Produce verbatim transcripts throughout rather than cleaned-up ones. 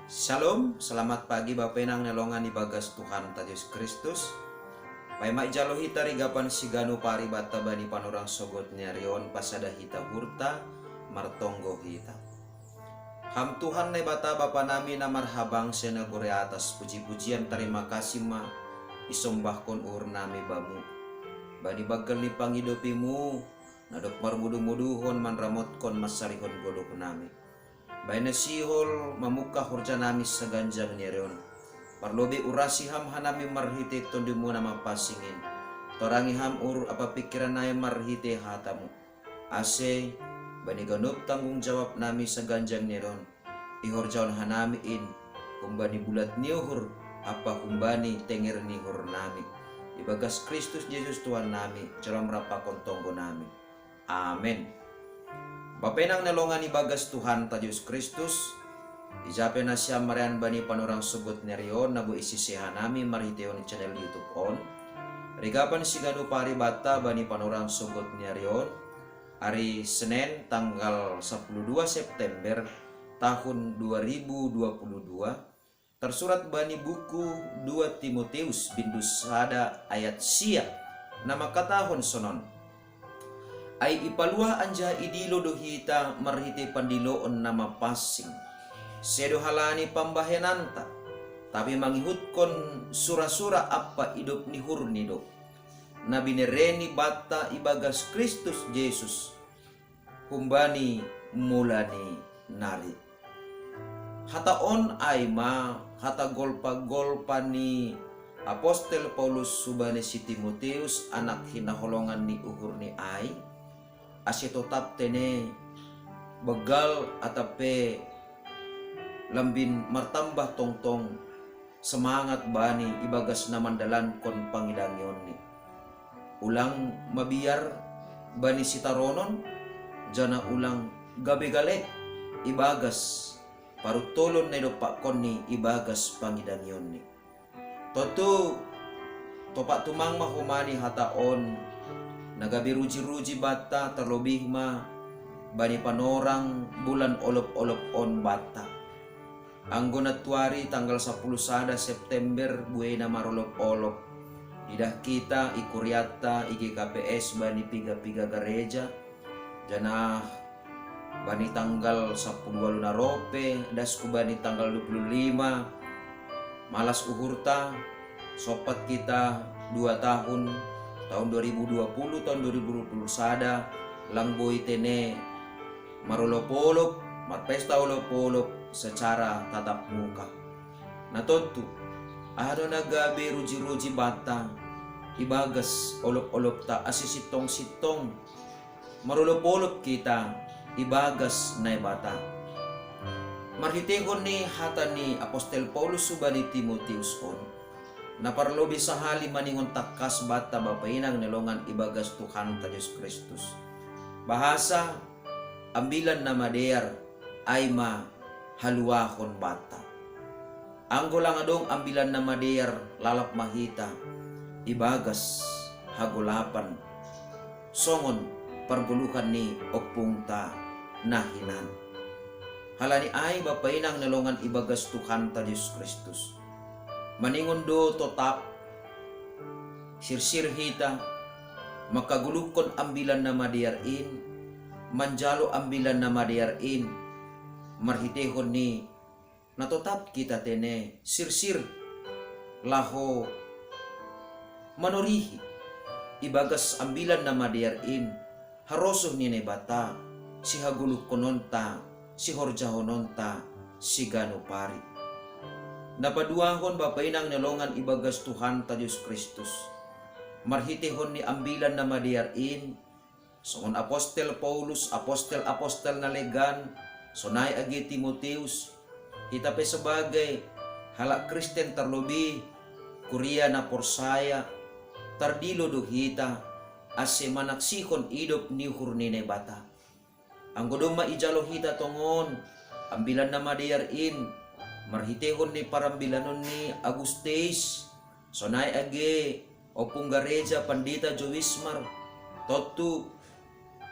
Shalom, selamat pagi Bapenang nelongan ibagas Tuhan ta Jesus Kristus. Paima ijalo hita rigapan siganu pari bata bani panorang sogot ni ari on pasada hita hurta martonggo hita. Ham Tuhan Naibata Bapa nami na marhabang senagore atas, puji-pujian tarima kasih ma isombahkon uhur nami Bamu. Bani baggal ni pangidopimu, na dob marmudu-muduhon manramotkon mansarihon godok nami. Baina sihol mamungka horja nami saganjang ni ari on. Parlobei urasi ham hanami marhitei tondimu na mapansing in. Torangi ham uhur apapingkiran nami marhitei hatamu. Ase, bani ganup tanggung jawab nami saganjang ni ari on, ihorjahon hanami in, humbani bulat ni uhur, ampa humbani tenger ni uhur nami. Ibagas Kristus Jesus Tuhan nami, jalo ma rap pakon tonggo nami. Amen. Bapenang nelongan ibagas Tuhan ta Jesus Kristus, ija pe nasiam marean bani panorang sogot ni ari on na boi sisea hanami marhiteihon channel YouTube on. Rigapan siganu pari bata bani panorang sogot ni ari on, ari Senen tanggal sapuluh dua September tahun dua ribu dua puluh dua, tarsurat bani buku dua Timoteus bindu sada ayat sia, na mangkatahon sonon: Ai ipaluah anjaha idilo do hita marhitei pandiloon na mapansing, sedo halani pambahenanta, tapi mangihutkon sura-sura ampa idop ni uhurni do, na binereni banta ibagas Kristus Jesus, humbani mulani nari. Hata on ai ma hata golpa-golpa ni apostel Paulus hubani si Timoteus, anak hinaholongan ni uhurni ai, ase totap tene baggal atap pe lambin martambah tongtong semangat bani ibagas na mandalankon pangidangionni. Ulang mabiar bani sitaronon, janah ulang gabe galek ibagas paruntolon na idompakkonni ibagas pangidangionni. Tontu topak tumang ma homa ni hata on, na gabe ruji-ruji banta, tarlobih ma bani panorang bulan olop-olop on banta. Anggo nantuari tanggal sapuluh sada September bueina marolop-olop, idah hita i kurianta i G K P S bani piga-piga gareja, janah bani tanggal sapuluh walu na ro pe, das ku bani tanggal dua puluh lima, malas uhurta, sompat hita dua tahun, tahun dua ribu dua puluh, tahun dua ribu dua puluh sada, lang boi tene marolop-olop, marpesta olop-olop secara tatap muka. Na tontu, aha do na gabe ruji-ruji banta ibagas olop-olopta ase sintong-sintong marolop-olop hita ibagas Naibata. Marhiteihon ni hata ni apostel Paulus hubani Timoteus on, na parlobei sahali maningon tangkas banta bapa inang na longan ibagas Tuhanta Jesus Kristus. Bahasa ambilan na madear ai ma haluahon banta. Anggo lang adong ambilan na madear, lalap ma hita ibagas hagolapan songon pargoluhan ni ompungta na hinan. Halani ai bapa inang na longan ibagas Tuhanta Jesus Kristus, maningon do totap sirsir hita mangkagolukkon ambilan na madear in, manjalo ambilan na madear in, marhiteihon ni na totap hita tene sirsir laho manorihi ibagas ambilan na madear in harosuh ni Naibata, sihagolukkononta, sihorjahononta siganup ari. Na paduahon bapa inang na longan ibagas Tuhanta Jesus Kristus, marhiteihon ni ambilan na madear in, songon apostel Paulus, apostel-apostel na legan, sonai age Timoteus, hita pe sebagai halak Kristen, tarlobei kuria na porsaya, tardilo do hita ase manaksihon idop ni uhur ni Naibata. Anggo domma ijalo hita tongon ambilan na madear in, marhiteihon ni parambilanon ni Augustus, sonai age ompung gareja Pandita Jowismar, tontu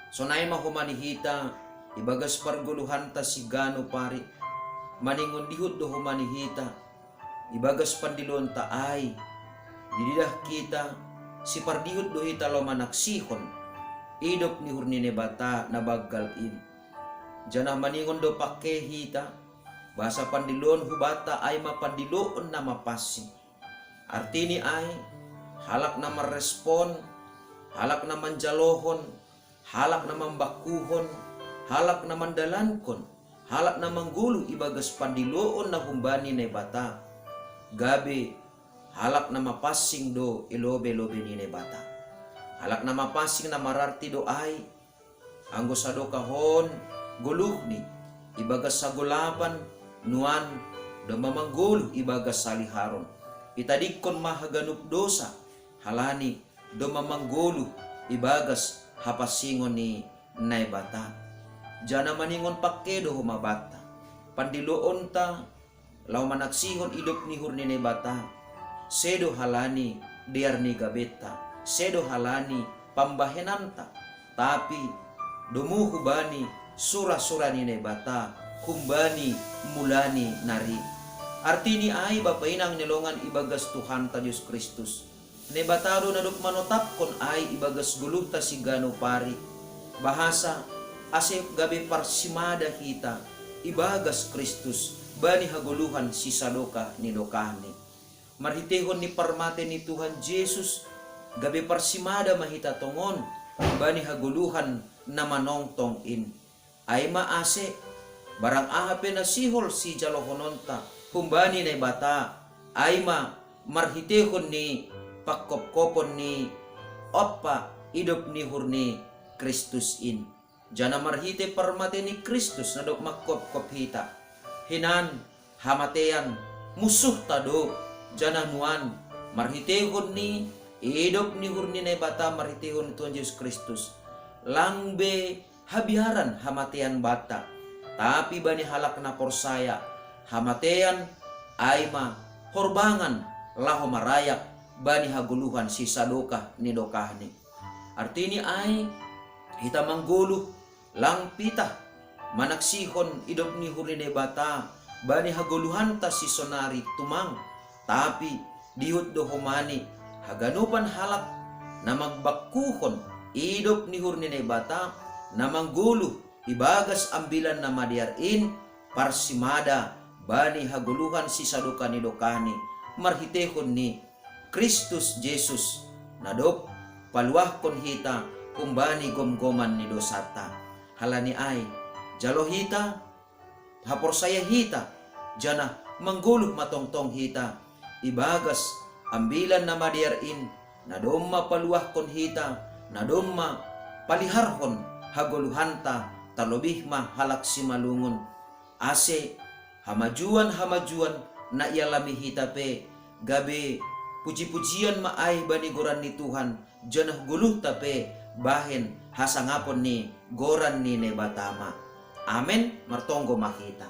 sonai ma homa ni hita ibagas pargoluhanta siganup ari. Maningon dihut do homa ni hita ibagas pandiloonta ai, dididah hita, sipardihut do hita laho manaksihon idop ni uhur ni Naibata na banggal in. Janah maningon do pangke hita, bahasa pandiloon hubanta ai ma pandiloon na mapansing. Artini ai, halak na marrespon, halak na manjalohon, halak na mambangkuhon, halak na mandalankon, halak na manggoluh ibagas pandiloon na humbani Naibata, gabe halak na mapansing do i lobe-lobe ni Naibata. Halak na mapansing na mararti do ai, anggo sadokah on goluhni ibagas hagolapan, nuan, domma manggoluh ibagas haliharon. Itadingkon ma haganup dosa, halani domma manggoluh ibagas hapansingon ni Naibata. Janah maningon pangke do homa banta. Pandiloonta laho manaksihon idop ni uhur ni Naibata, sedo halani dear ni gabenta, sedo halani pambahenanta, tapi domu hubani sura-sura ni Naibata, humbani mulani nari. Artini ai, bapa inang ni longan ibagas Tuhanta Jesus Kristus, Naibata do na dob manotapkon ai ibagas goluhta siganup ari, bahasa ase gabe parsimada hita ibagas Kristus bani hagoluhan sisadokah ni dokahni. Marhiteihon ni parmate ni Tuhan Jesus, gabe parsimada ma hita tongon bani hagoluhan na manongtong in. Ai ma ase, barang aha pe na sihol sijalohononta humbani Naibata, ai ma marhiteihon ni pangkopkopon ni ompa idop ni uhur ni Kristus in. Janah marhitei parmate ni Kristus na dob mangkopkop hita. Hinan, hamatean, munsuhta do, janah nuan, marhiteihon ni idop ni uhur ni Naibata marhiteihon ni Tuhan Jesus Kristus, lang be habiaran hamatean banta. Tapi bani halak na porsaya, hamatean ai ma horbangan laho marayak bani hagoluhan sisadokah ni dokahni. Artini ai, hita manggoluh lang pitah manaksihon idop ni uhur ni Naibata bani hagoluhanta sisonari tumang, tapi dihut do homani haganupan halak na mambangkuhon idop ni uhur ni Naibata, na manggoluh ibagas Ambilan Namadear in, parsimada bani hagoluhan sisadokah ni dokahni, marhiteihon ni Kristus Jesus, na dob paluahkon hita humbani gomgoman ni dosanta. Halani ai, jalo hita, haporsaya hita, janah manggoluh ma tongtong hita ibagas Ambilan Namadear in, na domma paluahkon hita, na domma paliharhon hagoluhanta, tarlobih ma halak simalungun. Ase hamajuan-hamajuan na ialami hita pe gabe puji-pujian ma ai bani goran ni Tuhan, janah goluhta pe bahen hasangapon ni goran ni Naibata ma. Amen. Martonggo ma hita.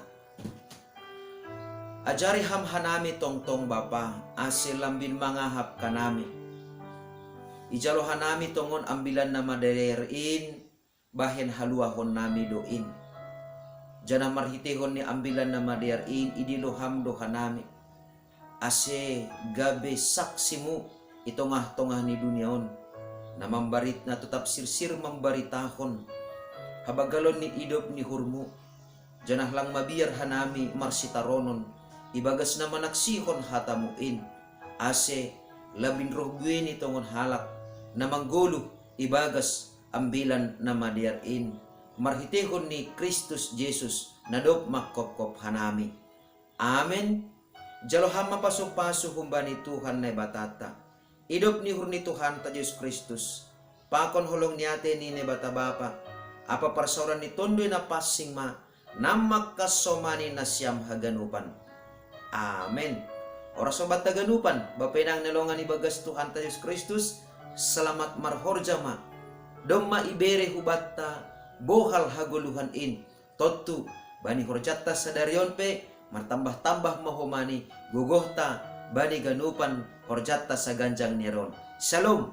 Ajari Ham hanami tongtong Bapa, ase lambin mangahap hanami. Ijalo hanami tongon Ambilan Namadear in bahen haluahonnami do in. Janah marhiteihon ni Ambilan Namadear in idilo Ham do hanami, ase gabe saksiMu i tongah-tongah ni dunia on, na mambarit-, na totap sirsir mambaritahon habanggalon ni idop ni uhurMu, janah lang mabiar hanami marsitaronon ibagas na manaksihon hataMu in, ase lambin roh buei ni tongon halak na manggoluh ibagas Ambilan Namadear in, marhiteihon ni Kristus Jesus na dob mangkopkop hanami. Amen. Jalo Ham ma pasu-pasu humbani Tuhan Naibatanta, idop ni uhur ni Tuhanta Jesus Kristus, pakon holong ni atei ni Naibata Bapa, ampa parsaoran ni Tonduy Napansing ma, na mangkasomani nasiam haganupan. Amen. Horas ma banta haganupan, bapa inang na longan ibagas Tuhanta Jesus Kristus, selamat marhorja ma. Domma ibere hubanta bohal hagoluhan in, tontu bani horjanta sadari on pe martambah-tambah ma homani gogohta bani ganupan horjanta saganjang ni ari on. Shalom.